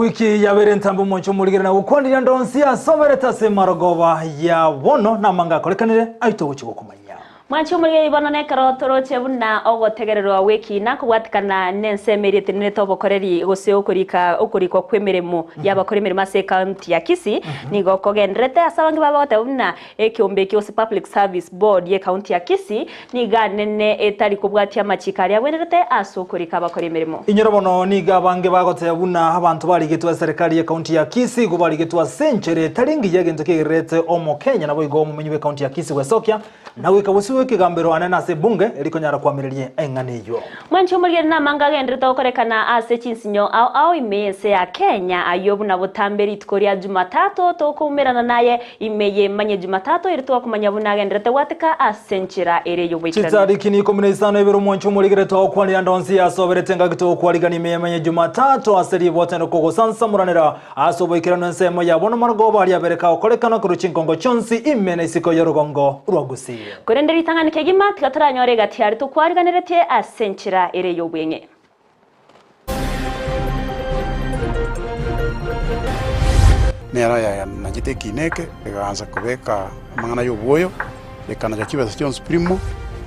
Ewiki yabeire entambe omonche omorigere na gokwanire ande onsi asoberete ase emarogoba ya bono namanga akorekanire aito gochia gokomanya. Mwanche omorigeri bono nekero toroche buna ogotegererwa gw'ekiina kobwatikana n'ensemo eria etenenerete obokoreri gose okorika okorikwa kw'emeremo y'abakora emeremo ase ekaunti ya Kisii nigo kogendererete ase abange babo bagoteba buna Ekeombe ekio gose Public Service Board y'Ecounty ya Kisii nigo anene etari kobwatia amachiko aria agwenerete ase okorika abakori emeremo. Inyora bono nigo abange bagoteba buna abanto barigetwe ase serikali y'ecounty ya Kisii igo barigetwe ase enchera etari engiya egento kegererete omokenya naboigo omomenyi bw'ecounty ya Kisii gwesokia na goika bosio bw'ekegambero anene ase ebunge erikonyara koamereria eng'ana eyio. Mwanche omorigeri namange agenderete gokorekana ase chinsinyo ao ao ime y'ense ya Kenya, ayio buna botambe rituko ria Jumatatu tokoumerana naye ime y'emanye Jumatatu ere twakomanya buna agenderete gwateka ase enchera ere y'oboikeranu. Chitariki ni ikomi na isano ibere omwanche omorigere twagokwanire ande onsi yasoberete engaki togokwarigania ime y'emanye Jumatatu ase ribwatano kogosansamoranera Ase oboikeranu ensemo ya bono marogoba aria abere kagokorekana korwa chinkongo chionsi ime na isiko y'orogongo rwa Gusii. Korende ritang'ani kegima tiga toranyore egati aria tokwariganeretie ase enchera ere y'obweng'e. Nero yanachete ekiina eke, egaansa kobeka amang'ana y'obwoyo, ekanacha chibesa chionsi primo.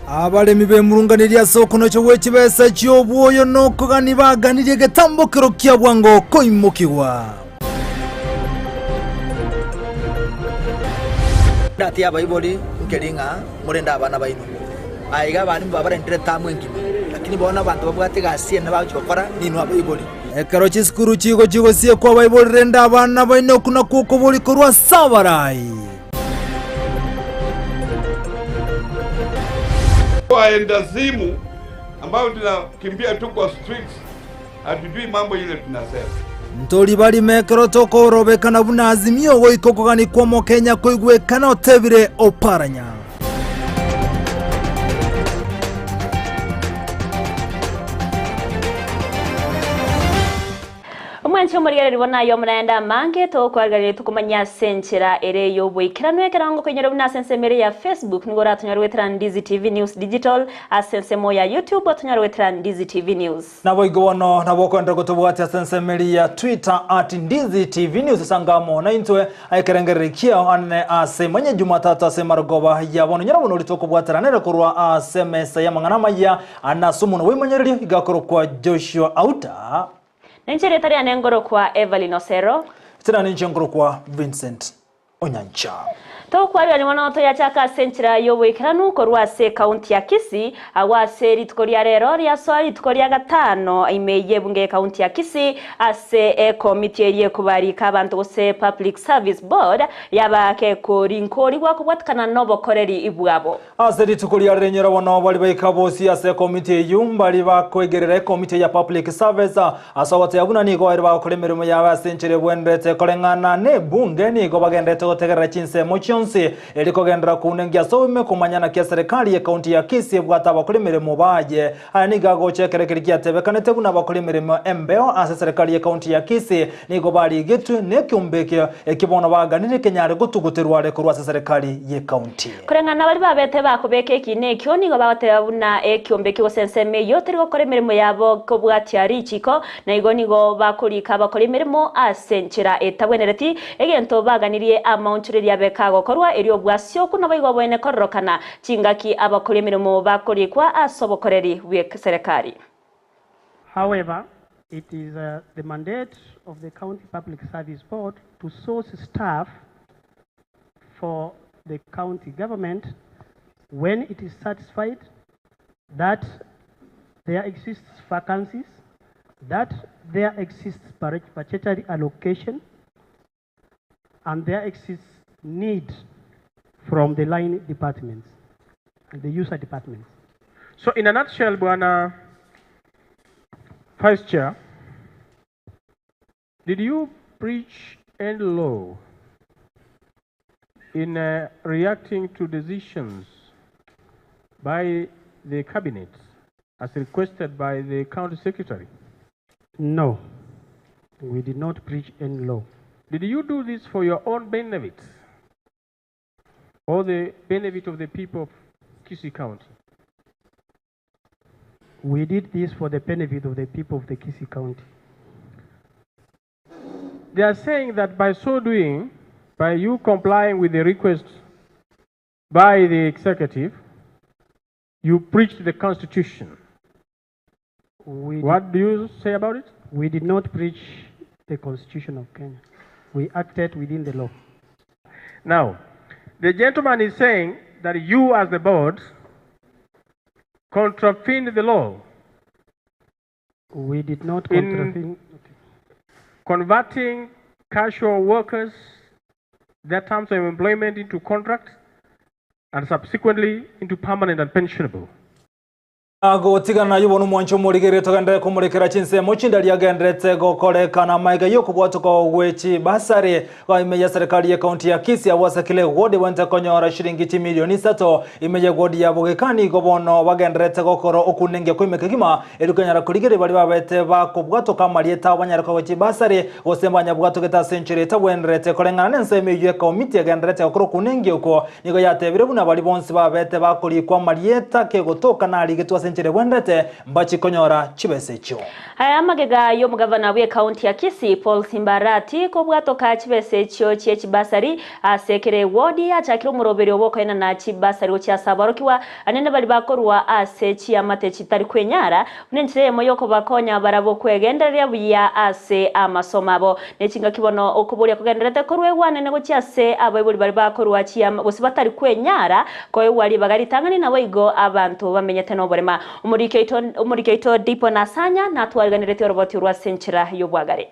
Abaremi bemurunganirie ase okonocha gwe chibesa chi'obwoyo na okogania baganirie egetambokero kia bwango koimokigwa. Ndati abaibori nkeri ng'a morende abana baino. Aye iga abana babarendire etamu engima, lakini bono abanto babwate egasi ene bagochia gokora ninwe abaibori. Ekero chisukuru chigochia gosiekwa abaibori rende abana baino okwo nakwo okobori korwa ase abarai. Waendazimu ambao tunakimbia tu kwa streets hatujui mambo ile tunasema. Ntori barimo ekero tokorobekana buna Azimio goika okogania kw'Omokenya koigwekana otebire Oparanya. Omwanchi omorigereria bono aye omonaende amange togokwarigereria tokomanya ase enchera ere y'oboikeranu ekerango koinyore buna ase ensemo ere ya Facebook nigo oratonyore goetera Ndizi TV News Digital ase ensemo ya YouTube otonyore goetera Ndizi TV News. Naboigo bono nabo okoenderera gotobwatia ase ensemo eria ya Twitter at Ndizi TV News ase amo naintwe ekerengererio kiao anene ase manye Jumatatu ase marogoba ya bono nyora bono oria tokobwatera nere korwa ase emesa y'amang'ana amaya ane ase omonwa bw'emanyererio iga akorokwa Joshua Auta. Ninche erieta riane ngorokwa Evelyn Osero. Tera ninche nkorokwa Vincent Onyancha. Tokwarerania mono toyachaka ase enchera y'oboikeranu korwa ase ekaunti ya Kisii, agwo ase rituko ria rero riasoa rituko ria gatano ime y'ebunge y'ekaunti ya Kisii ase ekomiti eria ekobarika abanto gose Public Service Board yaba gekorinkoriwa kobwatikana nobokoreri bwabo. Ase rituko ria rinyoro bono baria baika bosi ase ekomiti eyio mbari bakoigerera ekomiti ya Public Service ase ogoteba buna nigo ere bagokora emeremo yabo ase enchera ebwenerete koreng'ana nebunge nigo bagenderete gotegerera chinsemo chionsi eri kogenderera kouna engiya ase oboime komanya naki eserekari yecounty ya Kisii ebwate abakora emeremo baye. Aya nigo agocha ekero keria giatebekanete buna abakora emeremo embeo ase eserekari yecounty ya Kisii Nigo barigetwe nekeombe ekio, ekio bono baganirie kenyare gotuguterwa are korwa ase serikali y'ekaunti. Koreng'ana na baria babete bakobeka ekiina ekio, nigo bagoteba buna ekiombe ekio gose ensemo eyio teri gokora emeremo yabo kobwatia richiko, na igo nigo bakorika abakori emeremo ase enchera etabwenereti, egento baganirie amaonchoreria abe kagokorwa, erio obwasioku naboigo oboene kororokana chingaki abakori emeremo bakorikwa ase obokoreri bw'eserekari. However, it is the mandate of the County Public Service Board to source staff for the county government when it is satisfied that there exists vacancies, that there exists budgetary allocation, and there exists need from the line departments and the user departments. So in a nutshell, Bwana Vice Chair, did you breach any law in uh, reacting to decisions by the cabinet as requested by the county secretary? No, we did not breach any law. Did you do this for your own benefit or the benefit of the people of Kisii County? We did this for the benefit of the people of the Kisii County. They are saying that by so doing, by you complying with the request by the executive, you breached the constitution. We What do you say about it? We did not breach the constitution of Kenya. We acted within the law. Now, the gentleman is saying that you as the board contravened the law. We did not In contravene. converting casual workers, their terms of employment into contracts, and subsequently into permanent and pensionable. Agotigana yubo n'omwancho omorigereria togenderere komorekera chinsemo chindari agenderete gokorekana amaiga y'okobwatoka gwe chibasari ime ya serikali ya kaunti ya Kisii abwasakile wodi bwente konyora shiringi chimilioni isato ime ya wodi ya Bogekani igo bono bagenderete gokora okunengia kwa emeka kegima erio konyara korigereria baria babete bakobwatoka amarieta banyare koegwa chibasari gose mbanyabwatogete ase enchera etabwenerete koreng'ana na ensemo eywo ekomiti egenderete gokora okunengia okwo nigo yatebire buna baria bonsi babete bakorikwa amarieta kegotoka narigetwe ase enchera ebwenerete mbachikonyora chibesa echio. Aya amagega y'omogavana bw'ekaunti ya Kisii Paul Simba Arati kobwatoka chibesa echio chie chibasari ase kera ewodi yachakire omoroberio bw'okoenana chibasari gochia ase aborokigwa anene baria bakorwa ase chiamate chitari kwenyara buna enchera eyemo y'okobakonya barabwo kwegendereria buya ase amasomo abo. Ne chingaki bono okoboria kogendererete korwa egwanene gochia ase abaibori baria bakorwa chiama gose batari kwenyara koegwa ribaga ritang'ani naboigo abanto bamenyete noborema. Omoriki oito Omoriki oito Dipo Nasanya natwariganeretie oroboti orwo ase enchera y'obwagare.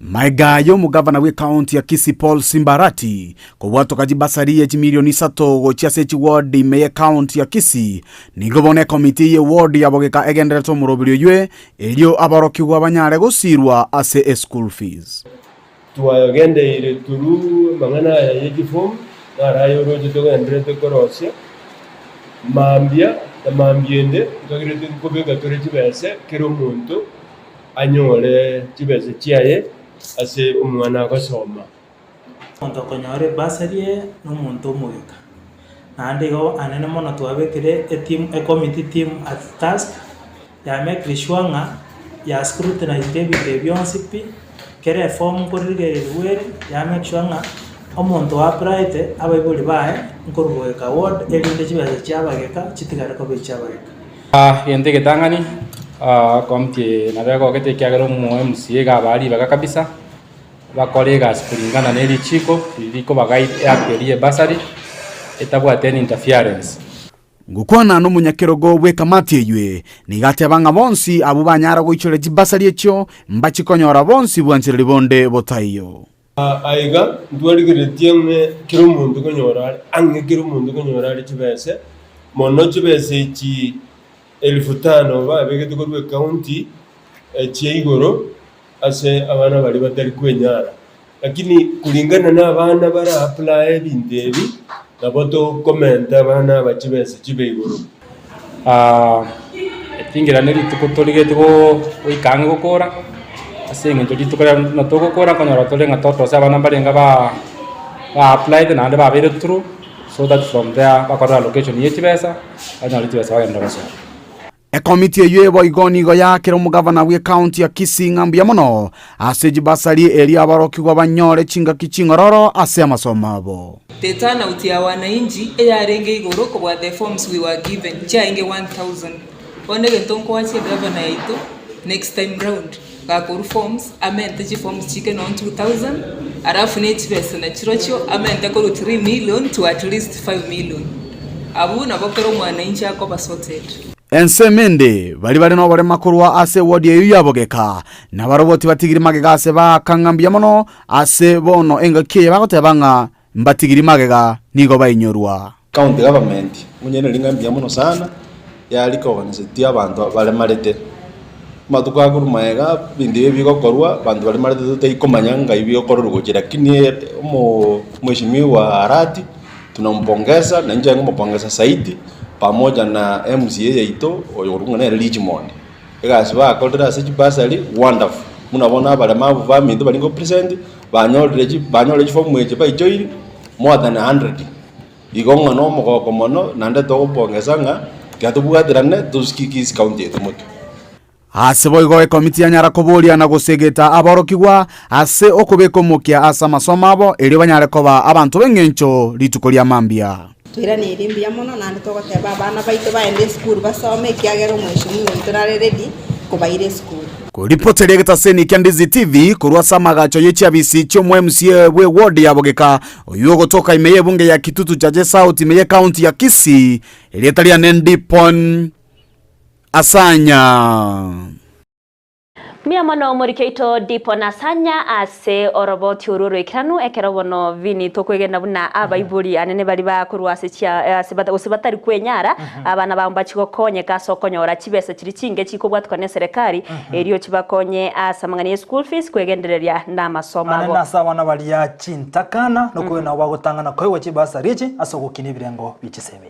Maega y'omogavana bw'ekaunti ya Kisii Paul Simba Arati kobwatoka chibasari ye chimilioni isato gochia ase chiward ime y'ekaunti ya Kisii, nigo bono ekomiti ye ward ya Bogeka egendererete omoroberi oywe erio aborokigwa banyare gosirwa ase eschool fees. Twagendeire through amang'ana aya ye chiform, naro aya oroche togendererete korosia, mambia na mambia ende ntogerete nkobeka tore chibese kera omonto anyore chibese chiaye ase omwana agosoma. Omonto okonyora ebasari eye na omonto omogeka. Naende igo anene mono twabekire eteam ecommittee team at task ya mekire sure ng'a ya scrutinized ebinto ebi bionsi pi, kera eform nkorigereriwa ere, ya make sure ng'a omonto o applied abaibori baye nkorwa bogeka ward erinde chibesa chia abageka chitigare koba echia abageka. Egento egetang'ani, committee eye nabo egogete ekiagera omo MCA iga abaa ribaga kabisa, bakore egasi kuringana ne richiko riria rikoba guide eact eria ye bursary etabwati any interference. Ngokwana nomonyakerogo bw'ekamati eywe, nigo ateba ng'a bonsi abwo banyara goichoria chibasari echio mbachikonyora bonsi bwanchereri bonde botaiyo. Aiga ntwarigereretie ng'a kera omonto konyora are ang'e kera omonto konyora are chibese, mono chibese echi elfu tano babegete korwa ecounty chia igoro ase abana baria batari kwenyara. Lakini kulingana na abana bara apply ebinto ebi, nabo tokomenta abana aba chibesa chibe igoro. Etingera ne rituko torigetie goika ang'e gokora, ase eng'encho rituko riria buna togokora nkonyora tore ng'a totose abana mbarenge ba ba applied naende babeire through, so that from there bakore allocation ye chibesa, banyore chibesa bagende gosoma. Ekomiti eyio boigo nigo yaakire omogavana bw'ekaunti ya Kisii ng'a mbuya mono ase chibasari erio aborokigwa banyore chingaki ching'ororo ase amasomo abo. The turnout ya wananchi eyarenge igoro kobua the forms we were given chiarenge 1000. Bono egento nkoachia egavana yaito next time round gakorwa forms amente chiforms chike nonye 2000 alafu ne chibesa nachirochio amente korwa 3 million to at least 5 million. Abwo nabo kera omwananchi akoba sorted. Ensemo ende, baria bare noborema korwa ase ewodi eyio ya bogeka, nabarobwo tibatigiri magega ase baaka ng'a mbuya mono ase bono engaki eye bagoteba ng'a mbatigiri magega nigo bainyorwa. County government monyene ring'a mbuya mono sana, yarikoganisetie abanto baremarete. Amatuko akorwa magega ebinto ebi bigokorwa abanto baremarete totaikomanya ng'ai bigokorerwa gochia lakini omo mweshimiwa Arati tunampongeza na inche nkomopongeza zaidi pamoja na MCA yaito oyo okorokwa ng'a nere Richmond. Egasi bakorire ase chibasari wonderful, buna bono abaremabu baminto baria nkopresent banyorire chi banyorire chifomu echi baichoiri more than hundred. Igo ng'a nomogoko mono naende togopongesa ng'a tiga tobwaterane tosikiki ase county yaito motwe. Ase boigo ekomiti yanyara koboria na gosegeta aborokigwa ase okobeka omokia ase amasomo abo, erio banyare koba abanto b'engencho rituko ria mambia. Toiranerie mbuya mono, naende togoteba abana baito baende esukuru basome, ekiagera omweshimiwa oito nare ready kobaira esukuru. Koripoteria egetaseni kia Ndizi TV korwa ase amagacho ye chiabisi chi'omo MCA bwe ward ya Bogeka, oyio ogotoka ime y'ebunge ya Kitutu Chache South ime y'ecounty ya Kisii, erieta riane Ndipon Asanya. Mbuya mono omoriki oito Dipo Nasanya ase oroboti orwo rwaikeranu ekero bono Vinny tokwegena buna abaibori anene baria bakorwa ase chia ase bata gose batari kwenyara abana babo mbachie gokonyeka ase okonyora chibesa chiria chinke chikobwatwa ne eserekari erio chibakonye ase amang'ana ye school fees kwegendereria na amasomo Ane abo. nase abana baria chintakana, nokoigwa nabo bagotang'ana koegwa chibasari echi ase ogokina ebirengo bie chisemi.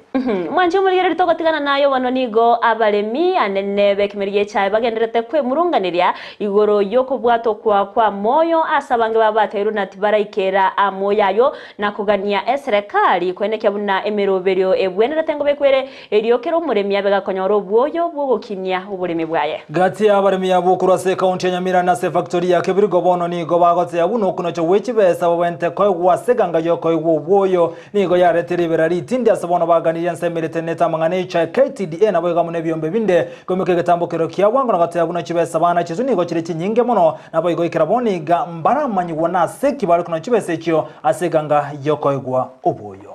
Mwanche omorigereria togotigana naye bono nigo abaremi anene b'ekemeri gi'echae bagendererete kwemurunganeria igoro y'okobwatwa kwa kw'amoyo ase abange babo batairwe na tibaraikera amoyo ayio na kogania eserekari koenekia buna emeroberio ebwenerete ngobekwa ere erio kera omoremi abe gakonyora obwoyo bw'ogokinia oboremi bwaye. Gati y'abaremi abwo korwa ase ekaunti ya Nyamira na ase efactori ya Kebirigo bono nigo bagoteya buna okunocha gwe chibesa babwenerete koegwa ase eganga y'okoegwa obwoyo Nigo yarete ribera ritindi ase bono baganirie ense emerete nete amang'ana echa KTDA naboigo amo nebiombe binde koimokia egetambokero kia bwango na goteba buna chibesa bana chisu nigo chire chinyinge mono naboigo ekero bono iga mbaramanyigwa nase ki bare konora chibesa echio ase eganga yokoegwa oboyo.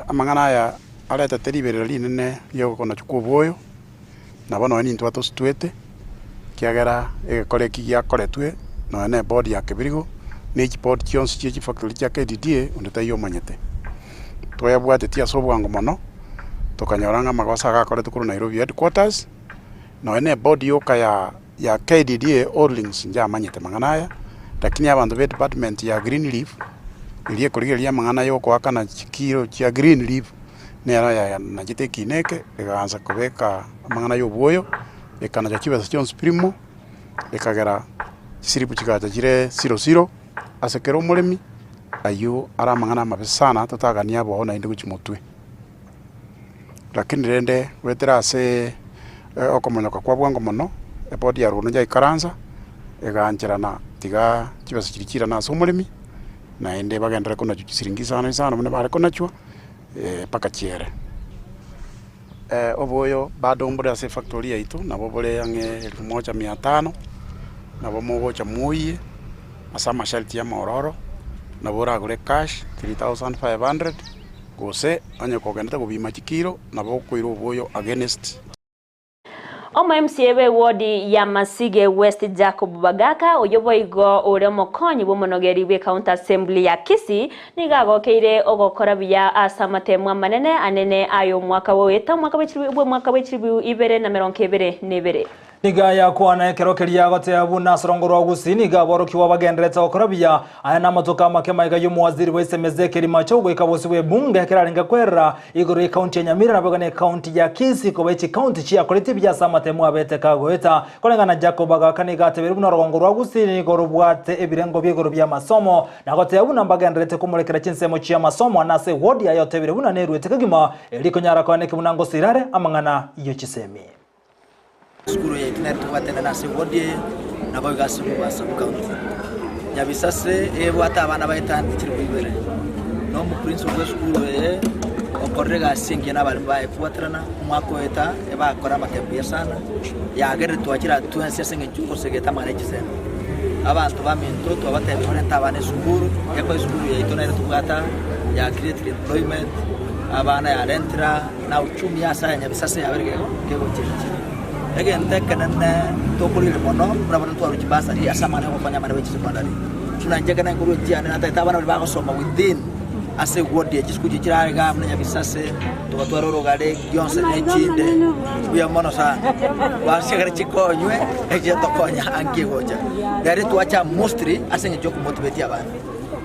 Amang'ana aya aretete riberera rinene riogokonachwa kw'obwoyo, nabo nonya nintwe atositwete, ekiagera egekora eki giakoretwe nonya na eboard ya Kebirigo, na echiboard chionsi chia chifactory chia KDDA onde taiyo omanyete. Twayabwatetie ase obwango mono, tokanyora ng'a amagoso aya agakoretwe korwa Nairobi headquarters, nonya na eboard yoka ya ya KDDA Holdings njamanyete mang'ana aya, lakini abanto be department ya green leaf, eria ekorigereria amang'ana ya okoakana chikiro chia green leaf, nero yanachete ekina eke, egaansa kobeka amang'ana ya obwoyo, ekanacha chibesa chionsi pi rimo, ekagera chisiripu chigacha chire zero zero, ase kera omoremi, aywo are amang'ana amabe sana totagania abao naende gochia motwe. Lakini rende goetera aseee okomonyoka kwa bwango mono, ebodi ya rogoro yaikaransa, egaancherana tiga chibesa chiria chiirane ase omoremi, naende bagenderere konachwa chisiringi isano isano buna bare konachwa mpaka chiere. Oboyo bado mbore ase efactory yaito, nabo bore ang'e elfu moja mia tano, nabo mogocha mwoyie ase amasharti amaororo, nabo oragore cash 3500. Gose onye kogenderete gobima chikiro, nabo okoira oboyo against. Omo MCA bw'ewodi ya Masige West Jacob Bagaka oyio boigo ore omokonyi bw'omonogeri bw'ecounty assembly ya Kisii nigo agokeire ogokora buya ase amatemo amanene anene ay'omwaka goeta omwaka bw'omwaka bw'echilibu ibere na merongo ebere na ebere. Nigo ayakwana ekero keria agoteeba buna ase orongo rwa Gusii nigo aborokigwa bagendererete gokora buya. Aya namatuko amake magega y'omowaziri bw'esemi Ezekiel Machogu goika bosio bw'ebunge ekero arenge kwerera igoro y'ekaunti ya Nyamira naboigo na ekaunti ya Kisii koba echikaunti chiakorete buya ase amatemo abete kagoeta. Koreng'ana na Jacob Agaka nigo atebeire buna orogongo rwa Gusii nigo robwate ebirengo bi'igoro bi'amasomo na goteba buna mbagendererete komorekera chinsemo chi'amasomo ane ase ewodi yaye otebire buna neruete kegima erio konyara koeneki buna ngosira are amang'ana y'echisemi. Esukuru yaito nere tobwatene ase ewodi eye, naboigo ase Bua Sub-county. Nyabisase ebwate abana baetanete chilifu ibere, na omoprinciple bwa esukuru eye okorire egasi engiya na abalimu baye kobwaterana, omwaka oeta ebakora amatemo buya sana, yagerire twachire aa twensi ase eng'encho y'ogosegeta amang'ana ya chisemi. Abanto baminto twabatebirie barente abana esukuru, ekegoa esukuru yaito nere tobwate aa, ya creating employment, abana yarentire aa. na uchumi ase aya Nyabisase yabere kegochenchia. Egento ekenene tokorigereria mono buna bono ntwarwe chibasari ase amang'ana yogokonya abana be chisecondary. Buna inche ekero nkorwa echiane natagete abana baria bagosoma within ase eward eye chisukuru chiria chire igaa buna Nyabisase, togatwara orogare, gionsi na echinde, mbuya mono sana. Basiagere chikonywe echiria tokonya anki egocha. Riaria twacha mostly ase eng'encho yokomotivate abana.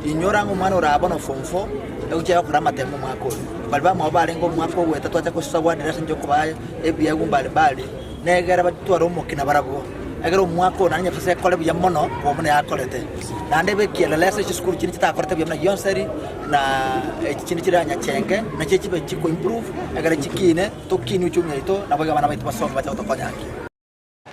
Inyora ng'a omwana ore bono form four, egochia gokora amatemo omwaka oyo. Baria bamwabo barenge omwaka ogoeta twacha gosawadera ase engencho y'okobaa ebiegwa mbare mbare, na egere batware omokina barabwo. Egere omwaka oyo naende Nyabisase ekore buya mono kobua buna yakorete. Naende ebe ekieleleso chisukuru chiria chitakorete buya buna Gionseri na echi chinde chire Nyachenge, nachio chibe chiko improve egere chikine, tokinie uchumi oito, naboigo abana baito basome bache gotokonya ankio.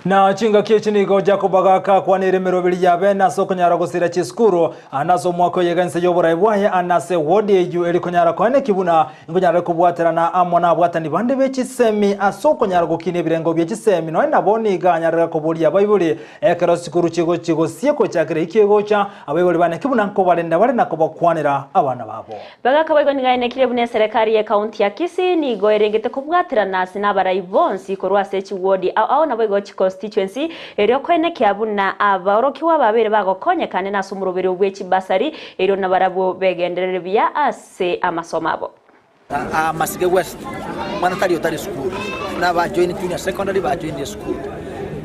Na chingaki echi nigo Jakobo agaaka akwanere emeroberi y'abene ase okonyara gosira chisukuru, aande ase omwaka oye iga inse y'oborai bwaye, aande ase ewodi eyio eri konyara koeneki buna inkonyara kobwaterana amo nabwatani bande be chisemi ase okonyara gokinia ebirengo bie chisemi. Nonya nabo nigo anyarire koboria abaibori ekero chisukuru chigochia gosie gochakera eki egocha, abaibori baneki buna nkobarenda bare na kobakwanera abana babo. Bagaka boigo nigo aenekire buna eserekari y'ekaunti ya Kisii nigo erengete kobwaterana ase nabarai bonsi korwa ase chiwodi ao ao naboigo chiconstituency erio koenekia buna abaorokigwa babeire bagokonyekane nase omoroberio bwe chibasari erio nabarabwo begenderere buya ase amasomo abo. Aa Masige West, omwana tari otari esukuru, buna ba join junior secondary ba join esukuru.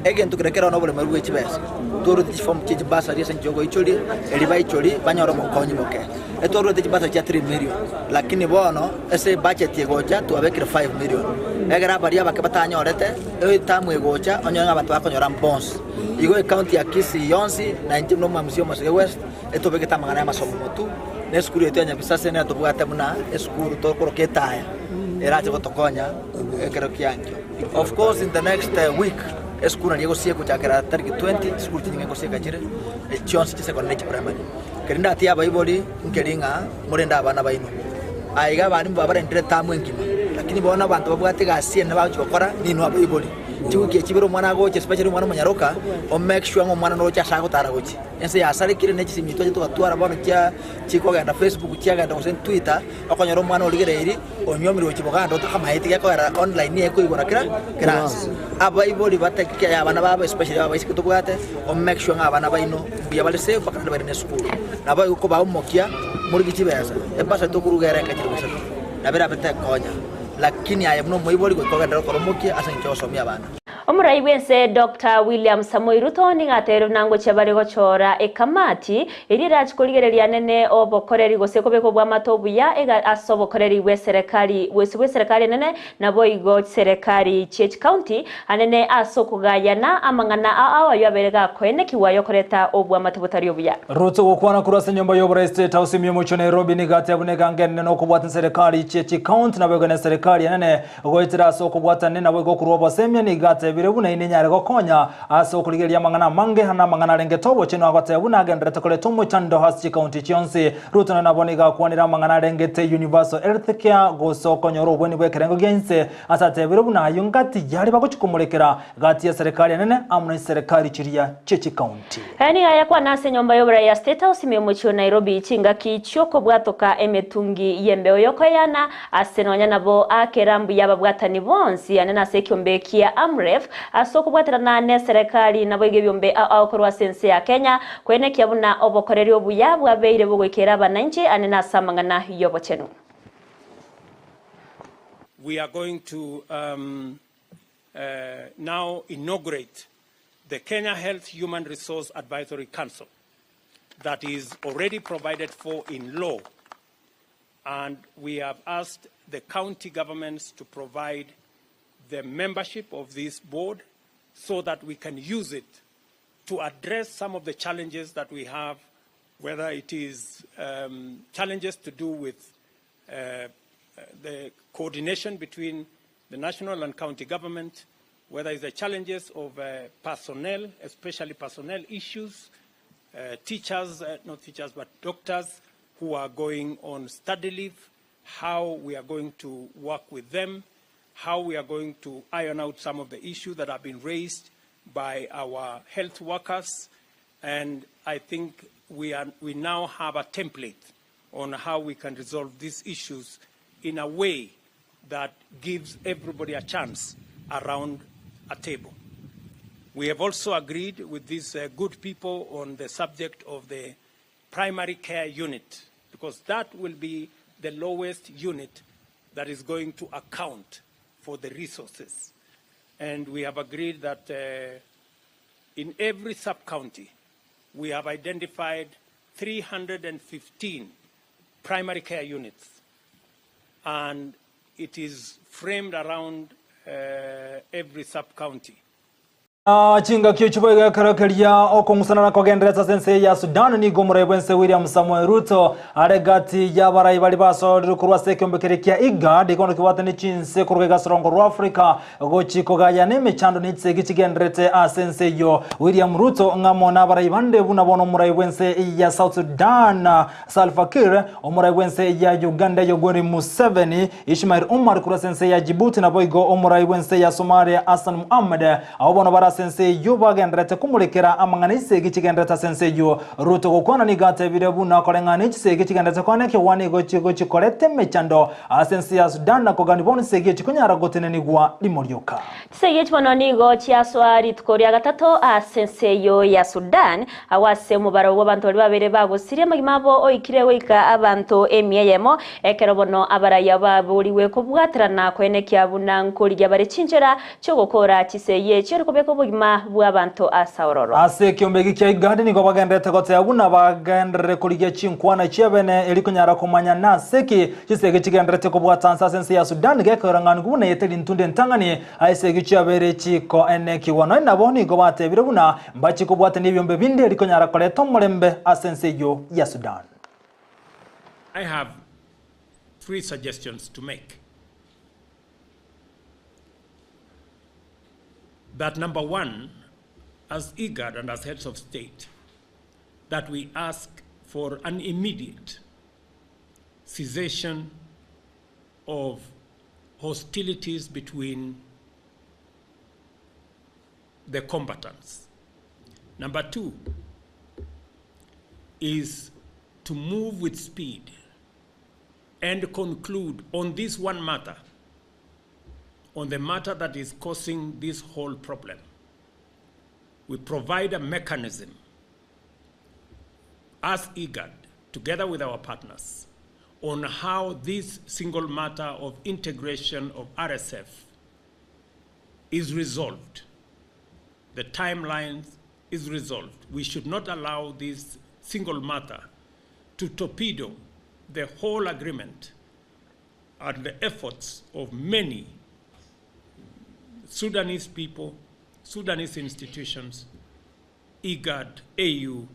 Egento keria keroo na oboremeri bwe chibesa, twarwete chiform chie chibasari ase enchera yogoichoria, erio baichorie banyore obokonyi boke. Etwarwete chibasari chia 3 million, lakini bono ase ebudget egocha twabekire 5 million. Egere abaria abake batanyorete, etamu egocha onyore ng'a abanto bakonyora bonsi. Igo ecounty ya Kisii yonsi, na inche buna omwamisi o Masige West, etobegete amang'ana y'amasomo motwe, na esukuru yaito ya Nyabisase nero tobwate buna esukuru tokoroka etaya, erache gotokonya ekero kia ankio. Of course in the next week, esukuru naria egosieka gochakera tariki 20, chisukuru chinyinge ngosieka chire, chionsi chisecondary na chiprimary. Keria ndatie abaibori, nkeri ng'a morende abana baino. Aye iga abalimu babarendire etamu engima, lakini bono abanto babwate egasi enene bagochia gokora ninwe abaibori. Chiwiki echi ibere omwana agocha especially omwana omonyaroka, o make sure ng'a omwana noroche ase agotara gochia. Ense yasarekire ne chisimi twacha togatwara bono chia chikogenda Facebook chiagenda gose Twitter, okonyora omwana origereiri onyuomire gochia boganda otakamaeti gekogera online ekoigora kera kera ase. Abaibori batake abana babo especially abaiseke tobwate, o make sure ng'a abana baino mbuya bare safe mpaka naende bare ne esukuru. Nabo igo kobaa omokia morigie chibesa, ebasa tokoruga ere enka chilifu isato, nabo erabe tekonya, lakini aye buna omoibori goika ogenderere gokora omokia ase eng'encho yogosomia abana. Omorai bw'ense Doctor William Samoei Ruto nigo atebirie buna ngochia bare gochora ekamati eria erache korigereria nene obokoreri gose kobeka obwamate obuya ega ase obokoreri bw'eserekari gose bw'eserekari enene naboigo chiserekari chie chikaunti anene ase okogayana amang'ana ao ayio abeire gakoenekigwa yokoreta obwamate botari obuya. Ruto gokwana korwa ase enyomba y'oborai State House ime y'omochie o Nairobi nigo ateba buna egango enene nokobwata eserekari chie chikaunti naboigo neserekari enene Goetera ase okobwatana naboigo okorua obosemia nigo atebire buna inenyare gokonya ase okorigereria amang'ana amange na amang'ana arengete obochenu agoteba buna agenderete koreta omochando ase chikaunti chionsi. Ruto nabo nigo akwanire amang'ana arengete Universal Health Care gose okonyora obweni bw'ekerengo gia inse ase atebire buna ayio ngati yare bagochi komorekera gati y'eserekari enene amo ne chiserekari chiria chie chikaunti. Aya nigo ayakwana ase enyomba y'oborai ya State House ime y'omochie o Nairobi chingaki chi'okobwatoka emetungi y'embeo y'okoeyana ase nonya nabo akera mbuya ababwatani bonsi ane nase ekiombe kia Amref ase okobwaterana neserekari naboigo ebiombe ao ao korwa ase ense ya Kenya koenekia buna obokoreri obuya bwabeire bogoikera abananchi ane nase amang'ana y'obochenu. We are going to um, uh, now inaugurate the Kenya Health Human Resource Advisory Council that is already provided for in law. And we have asked the county governments to provide the membership of this board so that we can use it to address some of the challenges that we have, whether it is um, challenges to do with uh, the coordination between the national and county government, whether it's the challenges of uh, personnel, especially personnel issues, uh, teachers, uh, not teachers, but doctors who are going on study leave, how we are going to work with them, how we are going to iron out some of the issues that have been raised by our health workers. And I think we, are, we now have a template on how we can resolve these issues in a way that gives everybody a chance around a table. We have also agreed with these uh, good people on the subject of the primary care unit, because that will be the lowest unit that is going to account for the resources. And we have agreed that uh, in every sub-county, we have identified 315 primary care units. And it is framed around uh, every sub-county. Chingaki echio boigo ekero keria okong'usana na kogendererete ase ense ya Sudan, nigo omorai bw'ense William Samoei Ruto are gati y'abarai baria basorirwe korwa ase ekeombe keria kia IGAD ekondo kebwate ne chinse korwa iga ase orongo rwa Africa gochi kogayana emechando ne chisegi chigendererete ase ense eyio. William Ruto ng'amo nabarai bande buna bono omorai bw'ense ya South Sudan Salva Kiir, omorai bw'ense ya Uganda Yoweri Museveni, Ishmael Omar korwa ase ense ya Djibouti naboigo omorai bw'ense ya Somalia Hassan Mohamed. Abwo bono bare ase ense eyio bagendererete komorekera amang'ana esegi chigendererete ase ense eyio. Ruto gokwana nigo atebire buna koreng'ana ne chisegi chigendererete kwana ekegwa nigo chigochikoreta emechando ase ense ya Sudan na kogania bono chisegi echi konyara gotenenigwa rimo rioka. Chisegi echi bono nigo chiasoa rituko ria gatato ase ense eyio ya Sudan, agwo ase omobaro bw'abanto baria babere bagosiria amagima abo oikire goika abanto emia eyemo, ekero bono abarayia baborigwe kobwaterana koenekia buna nkorigia bare chinchera chi'ogokoora chisegi echio ere kobeka obogima bw'abanto ase aororo. Ase ekiombe eki kia IGAD nigo bagendererete goteba buna bagenderere korigia chinkwana chi'ebene eri konyara komanya nase ki Chisegi chigendererete kobwata nse ase ense ya Sudan gekoirang'anigwa buna eteri ntunde entang'ani ase esegi chiabeire chikoenekigwa. Nonya nabo nigo batebire buna mbachie kobwatania ebiombe binde eri konyara koreta omorembe ase ense eyio ya Sudan. I have three suggestions to make. That number one, as IGAD and as heads of state, that we ask for an immediate cessation of hostilities between the combatants. Number two is to move with speed and conclude on this one matter, on the matter that is causing this whole problem. We provide a mechanism as IGAD, together with our partners, on how this single matter of integration of RSF is resolved. The timelines is resolved. We should not allow this single matter to torpedo the whole agreement and the efforts of many Sudanese people, Sudanese institutions, IGAD, AU,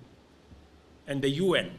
and the UN.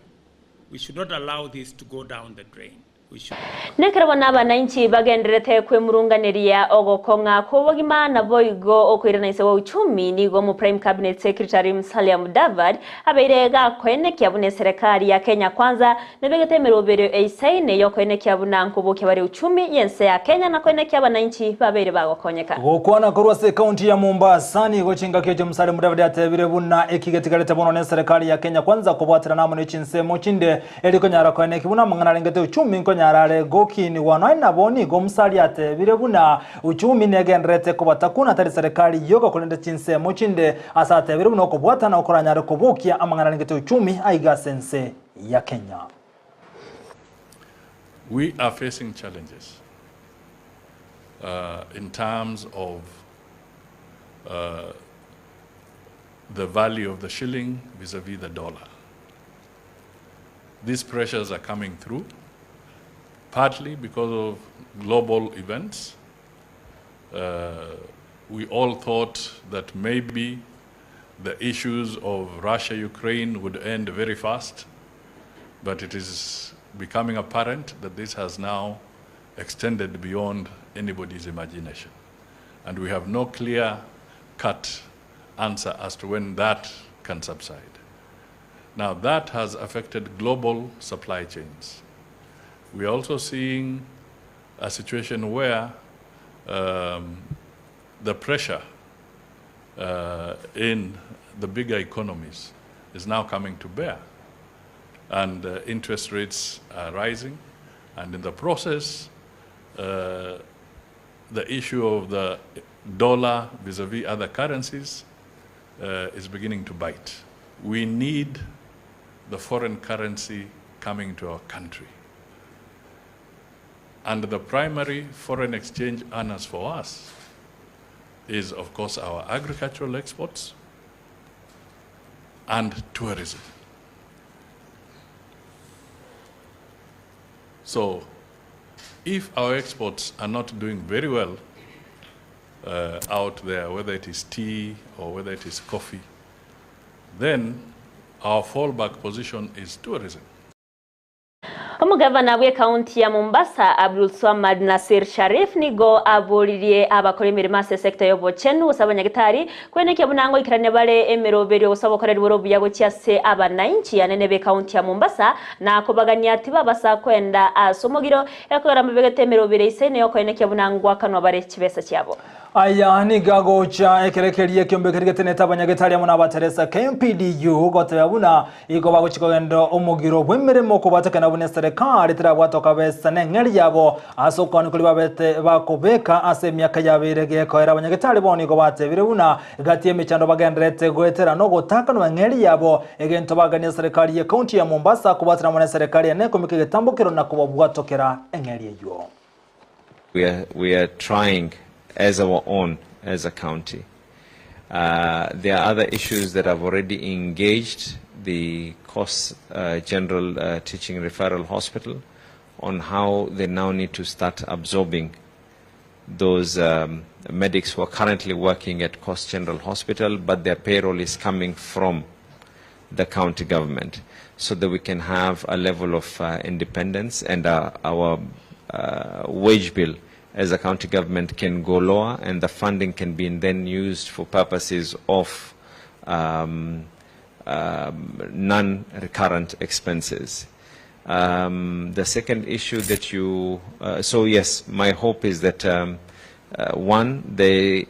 We should not allow this to go down the drain. We should. Nekero bono abananchi bagendererete kwemurunganeria ogokong'a kw'obogima naboigo okoirana inse gwa uchumi, nigo omo Prime Cabinet Secretary Musalia Mudavadi abeire gakoenekia buna eserekari ya Kenya Kwanza nebegete emeroberio eisaine yokoenekia buna nkobokia bare uchumi y'ense ya Kenya na koenekia abananchi babeire bagokonyeka. Gokwana korwa ase ekaunti ya Mombasa nigo chingaki echi Musalia Mudavadi atebire buna eki getigarete bono neserekari ya Kenya Kwanza kobwaterana amo ne chinsemo chinde eri konyara koenekia buna amang'ana arengete uchumi nkonyara are gokinigwa. Nonya nabo nigo Musalia atebire buna uchumi negendererete kobatakuna tari serekari yoka korende chinsemo chinde ase atebire buna okobwatana okoranyare kobokia amang'ana arengete uchumi aiga ase ense ya Kenya. We are facing challenges in terms of the value of the shilling vis-a-vis the dollar. These pressures are coming through partly because of global events. We all thought that maybe the issues of Russia-Ukraine would end very fast, but it is becoming apparent that this has now extended beyond anybody's imagination. And we have no clear cut answer as to when that can subside. Now, that has affected global supply chains. We are also seeing a situation where the pressure in the bigger economies is now coming to bear, and interest rates are rising, and in the process, the issue of the dollar vis-a-vis other currencies is beginning to bite. We need the foreign currency coming to our country. And the primary foreign exchange earners for us is, of course, our agricultural exports and tourism. So if our exports are not doing very well, uh, out there, whether it is tea or whether it is coffee. Then our fallback position is tourism. Omogavana bw'ekaunti ya Mombasa Abdulswamad Nassir Sharif nigo aboririe abakora emeremo ase esecta y'obochenu gose abanyagitari kwenekia buna ngoikerania bare emeroberio gose obokoreri bore obuya gochia ase abananchi anene b'ekaunti ya Mombasa na kobagania tibabasa kwenda ase omogiro ekogera mbabegete emerobere isaine yokoenekia buna ngwakanwa bare chibesa chiabo. Aya nigo agocha ekero keria ekiombe keria getenete abanyagitari amo na abateresa KMPDU goteba buna igo bagochia kogenda omogiro bw'emeremo okobwatekana buna eserekari terabwate okabesa na eng'eri yabo ase okogania koria babete bakobeka ase emiaka yabeire gekoera. Abanyagitari bono nigo batebire buna gati y'emechando bagendererete goetera na ogotakanwa eng'eri yabo egento bagania eserekari ye county ya Mombasa kobwatana amo na eserekari ene ekomika egetambokero na kobabwatokera eng'eri eywo. We are, we are trying as our own, as a county. There are other issues that have already engaged the Coast General Teaching Referral Hospital on how they now need to start absorbing those medics who are currently working at Coast General Hospital, but their payroll is coming from the county government, so that we can have a level of independence and our wage bill as a county government can go lower, and the funding can be then used for purposes of non-recurrent expenses. The second issue that you, so yes, my hope is that one, the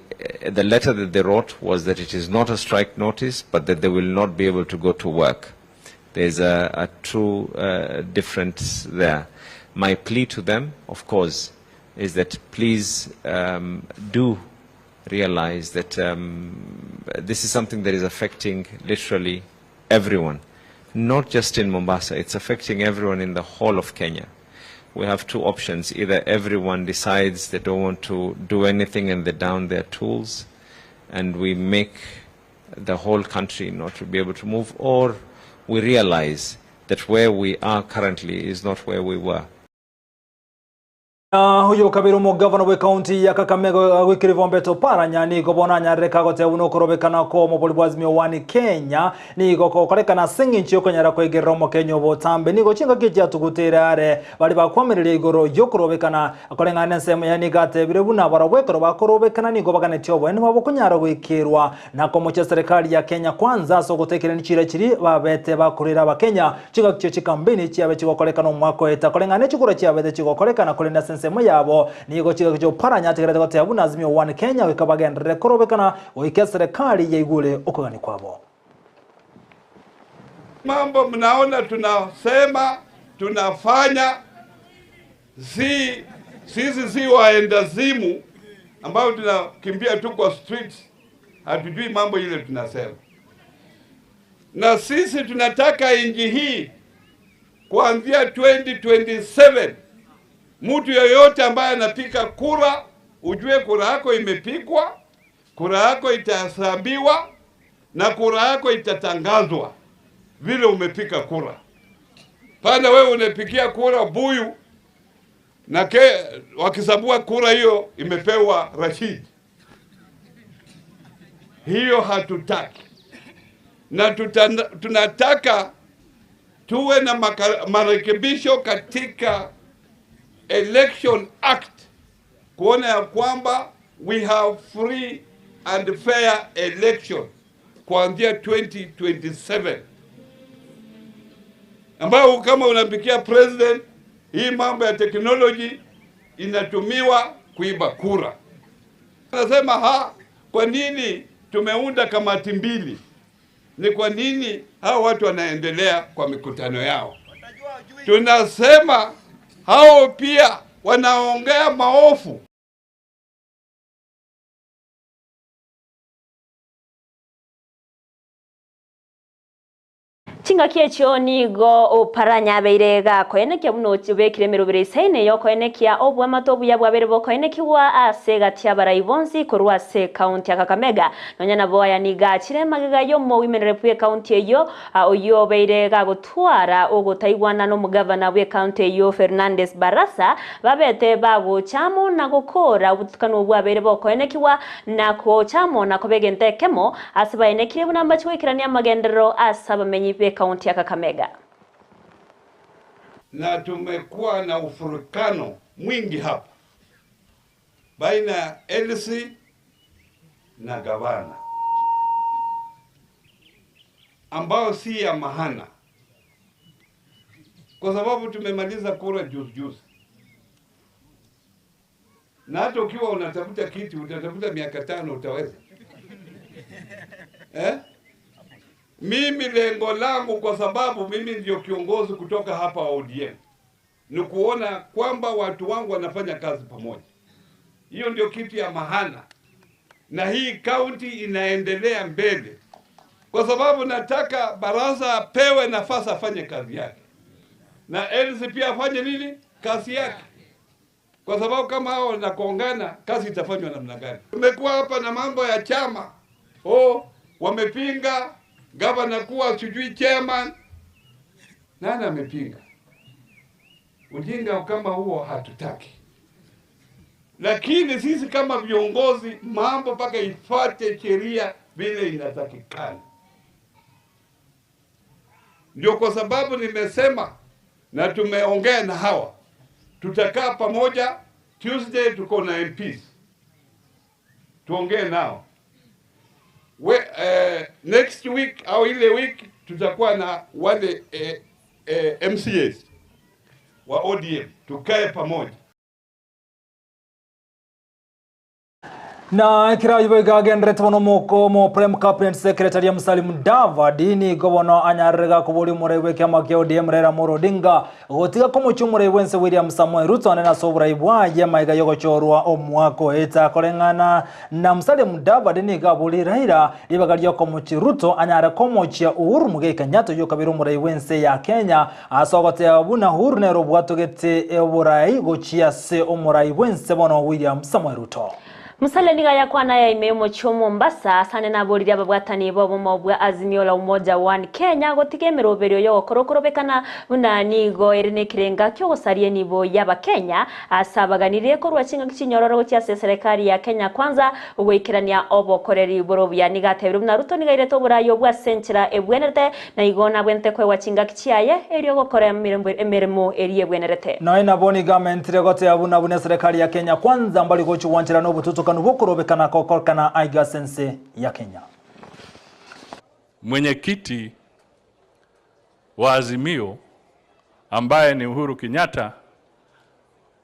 letter that they wrote was that it is not a strike notice, but that they will not be able to go to work. There's a true difference there. My plea to them, of course, is that please do realize that this is something that is affecting literally everyone, not just in Mombasa, it's affecting everyone in the whole of Kenya. We have two options. Either everyone decides they don't want to do anything and they down their tools, and we make the whole country not to be able to move, or we realize that where we are currently is not where we were. Oyo kabere omogavana bw'ekaunti ya Kakamega gwikire Vombeto Oparanya nigo bono anyarereka goteba buna okorobekana kwa omobori bwa Azimio One Kenya nigo gokorekana ase eng'encho yokonyara koigerera omokenya obotambe nigo chingaki chiatugutere are bari bakwamereria igoro yokorobekana koreng'ana na ensemo yaye nigo atebire buna barabwo ekero bakorobekana nigo baganetie oboene bwabo konyara goikerwa na komochia serikali ya Kenya Kwanza ase ogotekerania chira chiri babete bakorera abakenya chingaki chio chikampeni chiabe chigokorekana omwaka oeta koreng'ana ne chikura chiabete chigokorekana korende ase ensemo yabo nigo chingaki chia Oparanya ategerete goteba buna Azimio One Kenya goika bagenderere korobekana goika eserekari yaigure okogania kwabo. Mambo mnaona tunasema tunafanya, si sisi si waendazimu ambao tunakimbia tu kwa streets, hatujui mambo ile tunasema. Na sisi tunataka nchi hii kuanzia 2027 mtu yoyote ambaye anapiga kura ujue kura yako imepigwa, kura yako itahesabiwa na kura yako itatangazwa vile umepiga kura. Pale wewe unapigia kura Buyu na ke wakisabua kura hiyo imepewa Rashid. Hiyo hatutaki, na tunataka tuwe na marekebisho katika Election Act kuona ya kwamba we have free and fair election kuanzia 2027, ambayo kama unampikia president, hii mambo ya technology inatumiwa kuiba kura. Nasema kwa nini tumeunda kamati mbili? Ni kwa nini hao watu wanaendelea kwa mikutano yao? Tunasema hao pia wanaongea maofu. Chingaki echio nigo Oparanya abeire gakoenekia buna obekire emerobero isaine y'okoenekia oboamate obuya bwabeire bokoenekigwa ase egati y'abarai bonsi korwa ase ekaunti ya Kakamega. Nonya nabo aya nigo achire magega y'omoimenerefu bw'ekaunti eyio oyio obeire gagotwara ogotaigwana n'omogavana bw'ekaunti eyio Fernandes Barasa babete bagocha amo na gokoora obotutukanu obwabeire bokoenekigwa na gocha amo na koba egento ekemo Ase baenekire buna mbache goikerania amagenderero ase abamenyi b'ekaunti ya Kakamega. Na tumekuwa na ufurikano mwingi hapa baina ya LC na gavana ambao si ya mahana, kwa sababu tumemaliza kura juzi juzi, na hata ukiwa unatafuta kiti utatafuta miaka tano utaweza eh? Mimi lengo langu, kwa sababu mimi ndio kiongozi kutoka hapa ODM, ni kuona kwamba watu wangu wanafanya kazi pamoja. Hiyo ndio kitu ya maana, na hii kaunti inaendelea mbele, kwa sababu nataka baraza apewe nafasi afanye kazi yake, na LC pia afanye nini kazi yake, kwa sababu kama hao wanakongana, kazi itafanywa namna gani? Tumekuwa hapa na mambo ya chama, oh, wamepinga gavana kuwa sijui chairman. Nani amepinga? Ujinga kama huo hatutaki, lakini sisi kama viongozi, mambo mpaka ifuate sheria vile inatakikana. Ndio kwa sababu nimesema na tumeongea na hawa, tutakaa pamoja Tuesday, tuko na MPs tuongee nao We, next week au ile week tutakuwa na wale MCAs wa ODM tukae pamoja. Na ekero ayio boigo agenderete bono omoko omo Prime Cabinet Secretary Musalia Mudavadi nigo bono anyarire gakoboria omorai bw'ekiama kia ODM Raila Amolo Odinga gotiga komochia omorai bw'ense William Samoei Ruto ande nase oborai bwaye maiga yogochorwa omwaka oeta koreng'ana na Musalia Mudavadi nigo aborie Raila ribaga riokomochia Ruto anyare komochia Uhuru Muigai Kenyatta oyio okabeire omorai bw'ense ya Kenya ase ogoteba buna Uhuru nere obwatogete oborai gochia ase omorai bw'ense bono William Samoei Ruto. Musalia nigo ayakwana aya ime y'omochie o Mombasa, ase ane naboririe ababwatani b'obomo bwa Azimio la Umoja One Kenya gotiga emeroberio y'ogokora okorobekana buna nigo ere nekerenga ki'ogosaria enibo y'Abakenya ase abaganirie korwa chingaki chinyororo gochia ase eserekari ya Kenya Kwanza goikerania obokoreri bore obuya. Nigo atebire buna Ruto nigo airete oborai obwo ase enchera ebwenerete na igo nabwenerete koegwa chingaki chiaye erio gokora emeremo eria ebwenerete. Nonya nabo nigo amentire goteba buna buna eserekari ya Kenya Kwanza mbari gochia gwancherana obotutokanu bokorobekana gokorokana aiga ase ense ya Kenya. Mwenyekiti wa Azimio ambaye ni Uhuru Kenyatta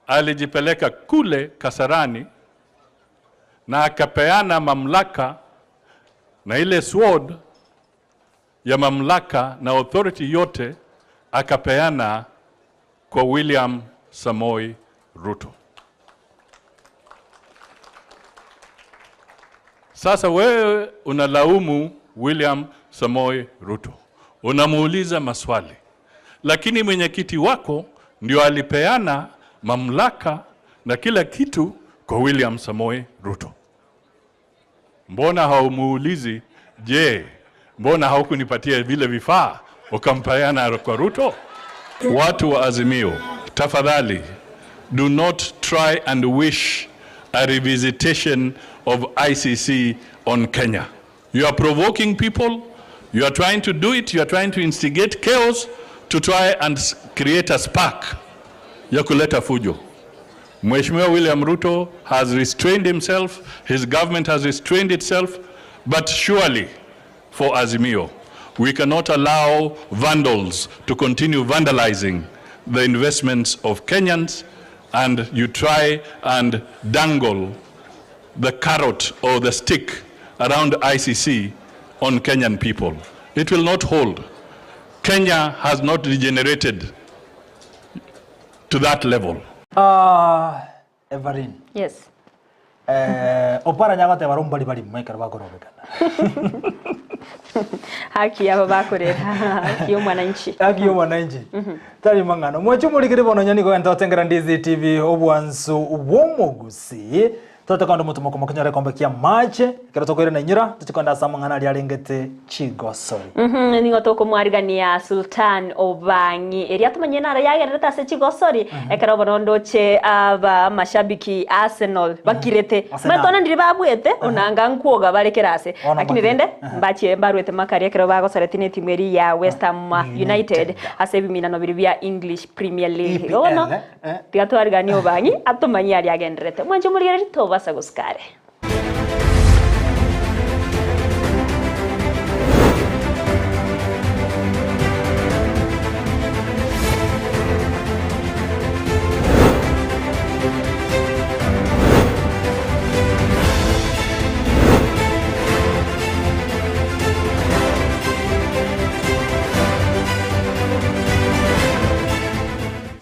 alijipeleka kule Kasarani na akapeana mamlaka na ile sword ya mamlaka na authority yote akapeana kwa William Samoei Ruto. Sasa wewe unalaumu William Samoei Ruto, unamuuliza maswali, lakini mwenyekiti wako ndio alipeana mamlaka na kila kitu kwa William Samoei Ruto. Mbona haumuulizi, je, mbona haukunipatia vile vifaa ukampeana kwa Ruto? Watu wa Azimio, tafadhali do not try and wish a revisitation of ICC on Kenya. You are provoking people, you are trying to do it, you are trying to instigate chaos to try and create a spark ya kuleta fujo. Mheshimiwa William Ruto has restrained himself, his government has restrained itself, but surely for Azimio, we cannot allow vandals to continue vandalizing the investments of Kenyans, and you try and dangle the carrot or the stick around ICC on Kenyan people. It will not hold. Kenya has not degenerated to that level. Ah, Everine. Yes. Eh, Oparanya agoteba barabwo mbari barimo ekero bakorobekana. Haki yabo bakorera haki ya omwananchi. Haki ya omwananchi. Tari mang'ana. Mwanche omorikeri bono onye nigo gento otengera Ndizi TV obwansu bw'omogusii. Tote konde omotumo komokenyora ekombe kia amache ekero tokoirana inyora toche konde ase amang'ana aria arengete chigosori. Nigo tokomwarigania Sultan Obang'i eria tumanyire naro yagererete ase chigosori ekero bono ndoche aba amashabiki a Arsenal bakirete. Arsenal. Omanyete onye ndiri babuete onanga nkwoga bare kera ase. Bono Lakini mbakirete. rende mbachie mbaruete makari ekero bagosaretie ne etimu eria ya West Ham United ase ebiminano biria bia English Premier League. Igo bono EPL, eh. tiga twariganie Obang'i atomanyie aria agendererete. Mwanche omorigereria tobasa gosika are.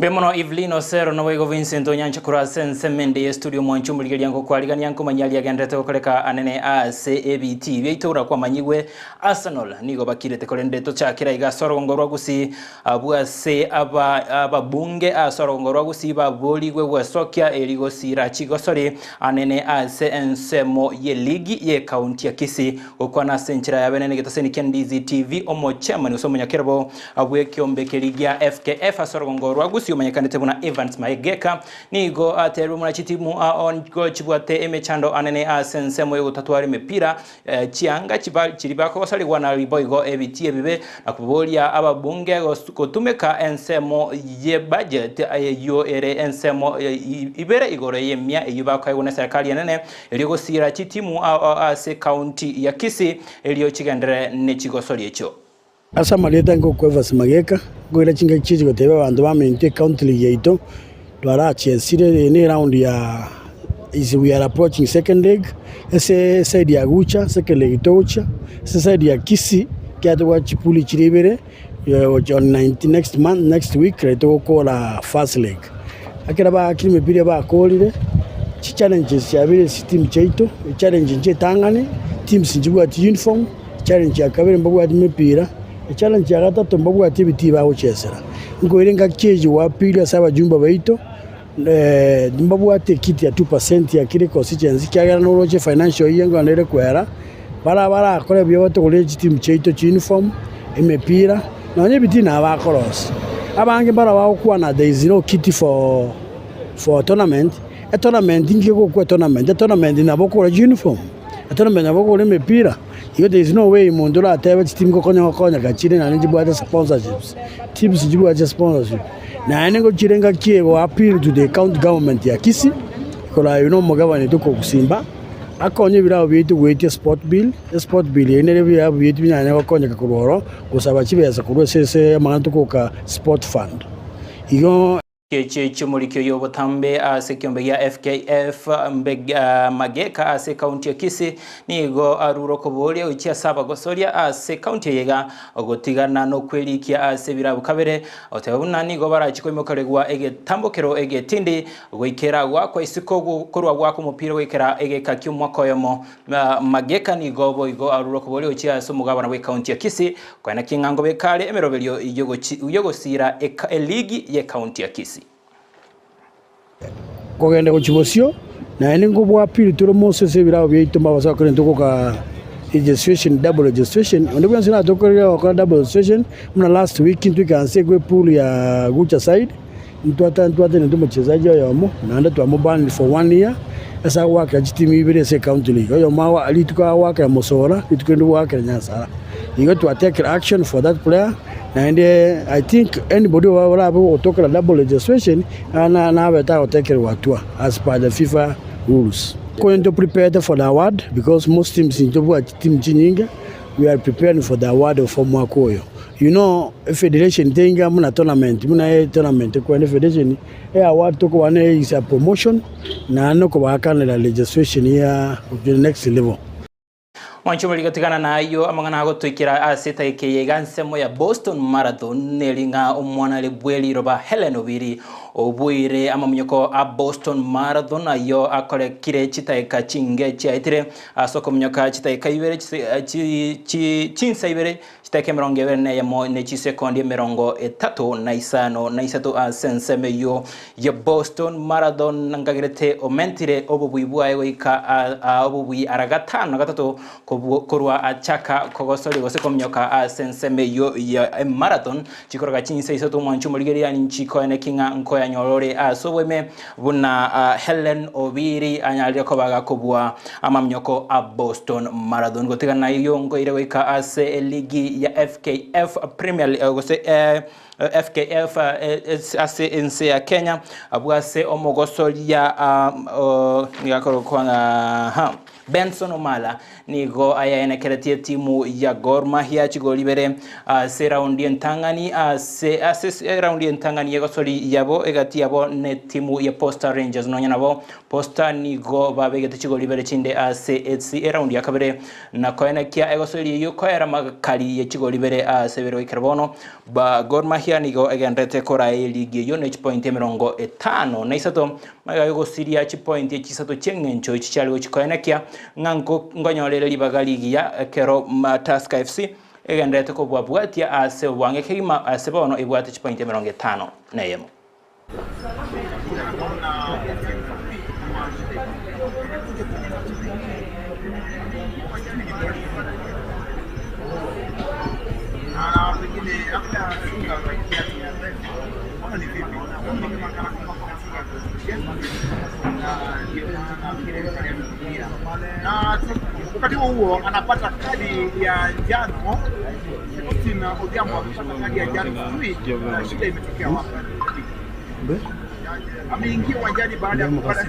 Mbuya mono Evelyn Osero naboigo Vincent Onyancha korwa ase ensemo ende ye studio mwanche omorigereria ngokwarigania nkomanya aria agenderete gokoreka anene ase ebitii biaito ora kwamanyigwe Arsenal nigo bakirete korende tochakera iga ase orogongo rwa Gusii abwo ase aba ababunge ase orogongo rwa Gusii baborigwe gwesokia eri gosira chigosori anene ase ensemo ye ligi ye county ya Kisii gokwana ase enchera ya bene negetaseni kia Ndizi TV omochairman gose omonyakerobo Bw'ekeombe keria gia FKF ase orogongo rwa Gusii omanyekanete buna Evans Maegeka nigo aterwe buna chitimu ao chibwate emechando anene ase ensemo y'ogotatwara emepira, chianga chiria bakogosarigwa na boigo ebitii ebibe na koboria ababunge gotumeka ensemo ye budget eyio ere ensemo ibere igoro y'emia eyio bakoegwa neserekari enene erio gosiira chitimu ao ase county ya Kisii erio chigenderere nechigosoria echio. Ase amarieta ngokwa Evans Mageka, nkoira chingaki chiachi gotebia abanto baminto ecounty league yaito twarachesire eye ne eround ya is we are approaching second leg, ase eside ya Gucha second leg togochia, ase eside ya Kisii ekiagera tobwate chipuli chiria ibere on 19 next month next week nari togokora first leg. Ekero baakire emepira bakorire, chichallenges chiabeire ase chiteam chiaito, echallenge inche etang'ani, teams nchibwati uniform. Echallenge ya kabere mbabwati mepira, echallenge ya gatato mbabwati ebitii bagochesera. Nkoira engaki eye wa pili ase abajumbe baito, mbabwate ekiti ya 2% ya kera econstituency ekiagera noroche financial year nkogenda ere kwera, bara barakore buya batogorere chitimu chiaito chiuniform, emepira, nonya ebitii nabo bakorosia. Abange mbaro bagokwana there is no kiti for for tournament, etournament inki egokwa etournament, etournament nabo okogora chiuniform. Etournament nabo okogora emepira, igo there is no way omonto oratebe chitimu gokonya gokonyeka chire naende nchibwate sponsorships, teams nchibwate sponsorship. Naende ngochire ngaki eye go appeal to the county government ya Kisii, koraywo na omogabane tokogosimba, akonye ebirabo biaito goetia sport bill, esport bill eyio nere ebirabo biaito binyanye gokonyeka korwa ororo, gosaba chibesa korwa ase ase amang'ana tokoka sport fund. Igo. Echi chi'omoriki oyo obotambe ase ekiombe gia FKF Mageka ase ekaunti ya Kisii nigo arure okoboria gochia ase abagosoria ase ekaunti eye iga ogotigana nokwerikia ase ebirabu kabere goteba buna nigo barachi koimokerigwa egetambokero egetindi goikera goakwa isiko korwa goaka omopira goikera egeka ki'omwaka oyomo. Mageka nigo boigo arure okoboria gochia ase omogabana bw'ekaunti ya Kisii Koena ki ng'a ngobeka are emeroberio y'ogosiira eligi y'ekaunti ya Kisii. Kogenda gochia bosio, naende nkobua pili tore mose ase ebirabo biaito mbabase gokora intwe goka registration, double registration, onde bwensi oratokorere gokora double registration, buna last week intwe ikaansa ekwe pool ya Gucha side, ntwata ntwatenenete omochezaji oyomo, naende twamobanned for one year, ase agoakera chitimu ibere ase ecounty league, oyomo agoa rituko agoakera Mosora, rituko rinde ogoakera Nyansara. Igo twatekire action for that player, naende I think anybody orabe ogotokera double registration, nabete agotekerwa hatua as per the FIFA rules. Going to prepared for the award because most teams ntobwati chitimu chinyinge, we are preparing for the award of omwaka oyo. You know efederation teinga buna tournament buna etournament ekwenda efederation e award tokoba ne is a promotion naende okobaakanera registration ya to the next level. Mwanche omoriri gotigana nayio amang'ana agotoikera ase etageka eye iga nsemo ya Boston Marathon neri ng'a omwana are bwe riroba Hellen Obiri. Obuire amaminyoko a Boston Marathon ayio akorekire chitaeka chinge chiaetire ase okominyoka chitaeka ibere chinsa ibere chitaeka emerongo ebere na eyemo ne chisekondi emerongo etato na isano na isato ase ensemo eyio ya Boston Marathon nkagerete omentire obobui bwaye goika obobui ara gatano na gatato korwa achaka kogosoria gose kominyoka ase ensemo eyio ya emarathon Chikoroka chinsa isato omwancho omorigereria ninchikoeneki ng'a nkoyanyora ore ase oboime buna Hellen Obiri anyarire koba gakobua amaminyoko a Boston Marathon. Gotiga nayio nkoire goika ase eligi ya FKF Premier League gose FKF ase ense ya Kenya abwo ase omogosoria nigo akorokwa ng'a Benson Omala nigo ayaenekeretie etimu ya Gor Mahia chigori ibere ase eraundi entang'ani ase ase eraundi entang'ani y'egosori yabo egati yabo netimu ya Posta Rangers. Nonya nabo Posta nigo babegete chigori ibere chinde ase esi eraundi ya kabere na koenekia egosori eyio koera magakari ye chigori ibere ase ibere goikera bono. Ba Gor Mahia nigo egendererete koraa eligi eyio ne chipointi emerongo etano na isato Magega y'ogosiria chipointi echisato chi'engencho echi chiare gochia koenekia ng'a nkonyorere ribaga rigiya ekero Tusker FC egendererete kobabwatia ase obwange kegima ase bono ebwate chipointi 51. Na wakati huo huo anapata kadi ya njano. Austin Odhiambo amepata kadi ya njano, sijui shida imetokea wapi. Ameingia uwanjani baada ya kupata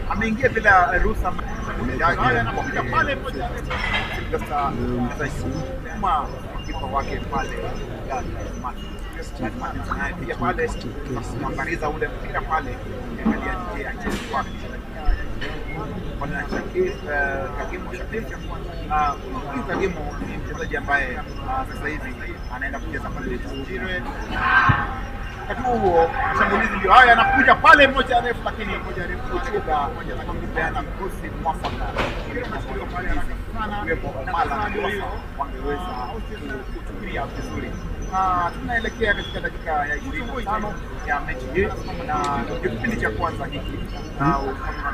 ameingia bila ruhusa. Anakuja pale Sylvester kipa wake pale anayepiga pale kuangaliza ule mpira pale, angalia je, acheze wapi pale na Shakir Kagimo. Shakir huyu Kagimo ni mchezaji ambaye sasa hivi anaenda kucheza pale Jire. Wakati huo shambulizi ndio haya, anakuja pale moja refu, lakini moja refu kucheza kupeana kosi mwafaka, mpira unachukuliwa pale haraka sana, Omala wangeweza kutumia vizuri. Tunaelekea katika dakika ya 25 ya mechi hii na ndio kipindi cha kwanza hiki, kama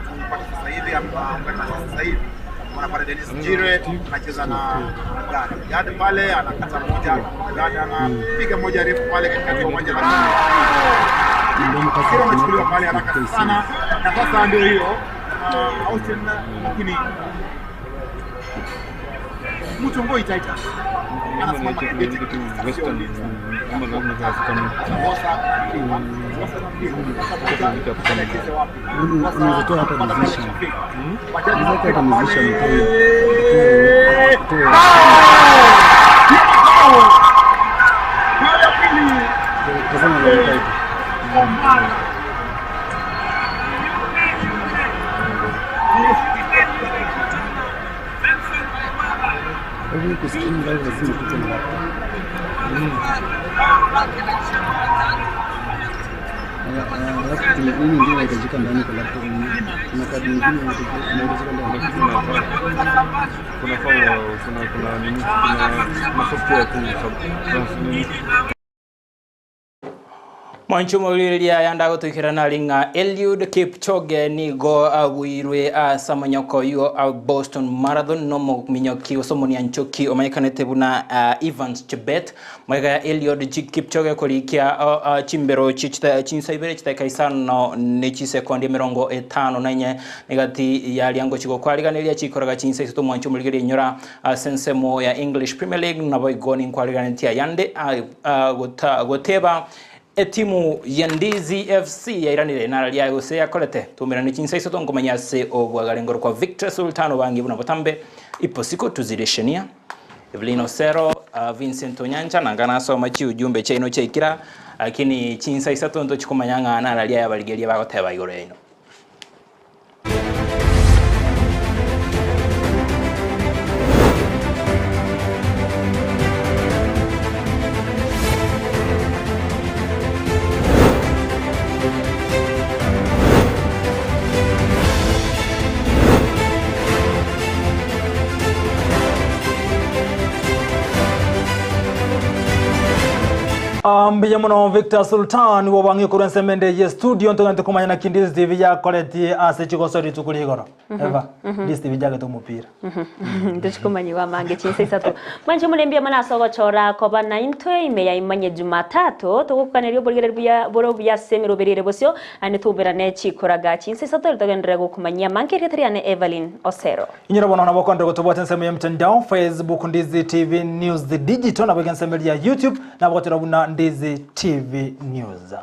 tunapata sasa hivi ama sasa hivi wanapata Dennis Jire anacheza na Gad. Gad pale anakata moja, Gad anapiga moja refu pale katikati ya uwanja, lakini mpira unachukuliwa pale haraka sana, na sasa ndio hiyo Austin, lakini Mutongoi Titus anasimama kidete katika ulinzi. Unaweza hata musician. Unaweza hata musician Tazama na mtaito. Hivi kusikia live lazima tupite na laptop. Alafu kitu nini ingine inahitajika ndani kwa laptop? Kuna kadi nyingine inahitajika ndani. Kuna kuna kuna nini kuna software tu nini Mwanchi omorigereria yanda gotoikerana ari ng'a Eliud Kipchoge nigo agwirwe ase amanyoko oywo a Boston Marathon na omominyoki gose omonianchoki omanyekanete buna Evans Chebet. Magega ya Eliud Kipchoge korikia chimbero chinsa ibere chitaika isano ne chisekondi emerongo etano na inye egati yaria ngochi gokwariganeria chikoraga chinsa isato mwanchi omorigereria inyora ase ensemo ya English Premier League nabo igo ninkwariganetie ayande goteba etimu ya Ndizi FC yairanire nara riaye gose yakorete tumirane chinsa isato nkomanya ase obwagarengo kwa Victor Sultano bangi buna botambe ipo siku tuzireshenia Evelyn Osero Vincent Onyancha nangana soma chi ujumbe chaino chaikira lakini chinsa isato ndo chikomanya ng'a nara riaye abarigeria bagoteba igoro yaino. Mbuya mono Victor Sultan wobang'e korwa ensemo ende ye studio ntogente komanya naki Ndizi TV yakoretie ase chigoso rituko rigoro. Eva, Ndizi TV njagete omopira. Ntochikomanyigwa amange chinsa isato. Mwanche omorembi amo nase ogochora koba naintwe ime ya imanye Jumatatu togokukaneria oborigereria buya bore obuya ase emeroberi ere bosio naende toumerane chikoraga chinsa isato ere togenderere gokomanyia amange erieta riane Evelyn Osero. Inyora bono nabo okondire gotobwata ensemo ya mtandao Facebook Ndizi TV News Digital nabo iga ensemo eria ya YouTube nabo gotera buna Ndizi TV News.